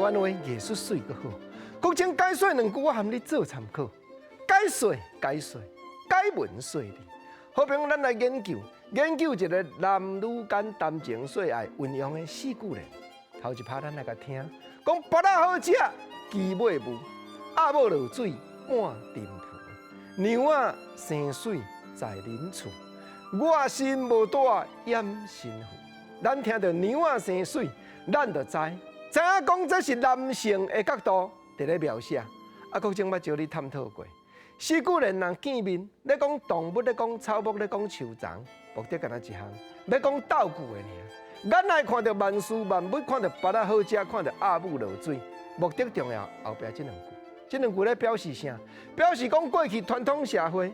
灣話藝術媠閣好。國情解說兩句，我含你做參考。解說解說解文說理。好朋友，咱來研究研究一个男女間談情說愛運用的四句聯。頭一拍咱來共聽，講芭樂好食，雞尾霧，鴨母落水半沉浮，娘仔生媠在恁厝，我心無帶掩身符。咱聽著娘仔生媠，咱就知，知影講這是男性的角度佇咧描寫。啊，國正捌招你探討過。四句聯人見面，咧講動物，咧講草木，咧講樹叢，目的敢若一項，欲講鬥句的爾。咱來看著萬事萬物，看著芭樂好食，看著鴨母落水，目的重要。後壁這兩句，這兩句咧表示啥？表示講過去傳統社會，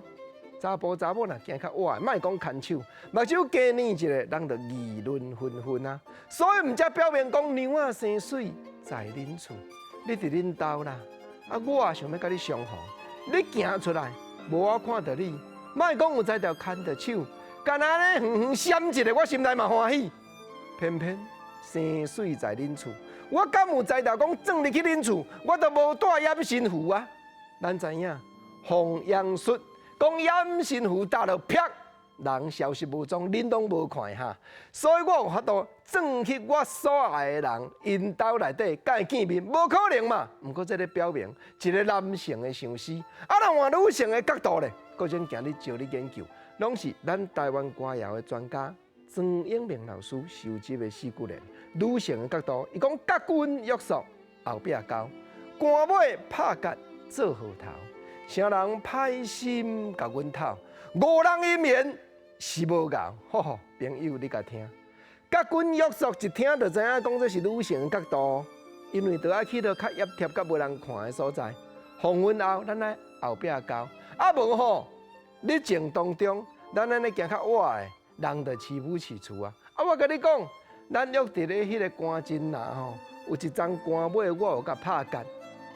查埔查某若行較倚，莫講牽手，目睭加捏一下，人就議論紛紛啊。所以毋才表明講娘仔生媠在恁厝，你佇恁兜啦，啊，我也想欲佮你相逢。你行出來，無我看著你，莫講有才調牽著手，干焦按呢遠遠閃一下，我心內嘛歡喜。偏偏生媠在恁厝，我敢有才調講鑽入去恁厝，我都無帶掩身符啊！咱知影封養術講掩身符打落啪，人消失無蹤，恁攏無看哈。所以我有法度鑽去我所愛的人𪜶兜內底，共伊見面，無可能嘛。毋過這个表明一个男性的相思，啊，若換女性的角度咧，閣種今日招你研究，攏是咱台灣歌謠的專家莊永明老師收集的四句聯。女性的角度，伊講甲君約束後壁交，官尾拍結做號頭，啥人歹心共阮討，五人姻緣是無𠢕。好好，朋友你共聽，甲君約束一聽就知影講這是女性的角度，因為著愛去到較揖貼、較無人看的所在。黃昏後，咱來後壁交，啊無吼，日正當中，咱按呢行較倚的，人就飼母飼厝啊。啊，我共你講，咱約佇咧彼个官真林吼，有一欉官尾，我有共拍結，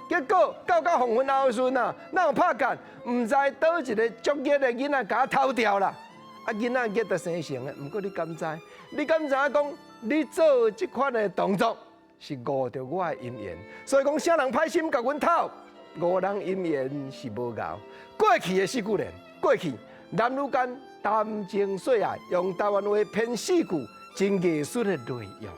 結果到到黃昏後的時陣啊，哪有拍結？毋知佗一个足熱的囡仔共我偷掉啦。啊，囡仔熱得生成的，毋過你敢知？你敢知影講你做這款的動作是誤著我的姻緣？所以講，啥人歹心共阮討？五人姻緣是無𠢕。過去的四句聯，過去男女間談情說愛，用台灣話編四句，真藝術的內容。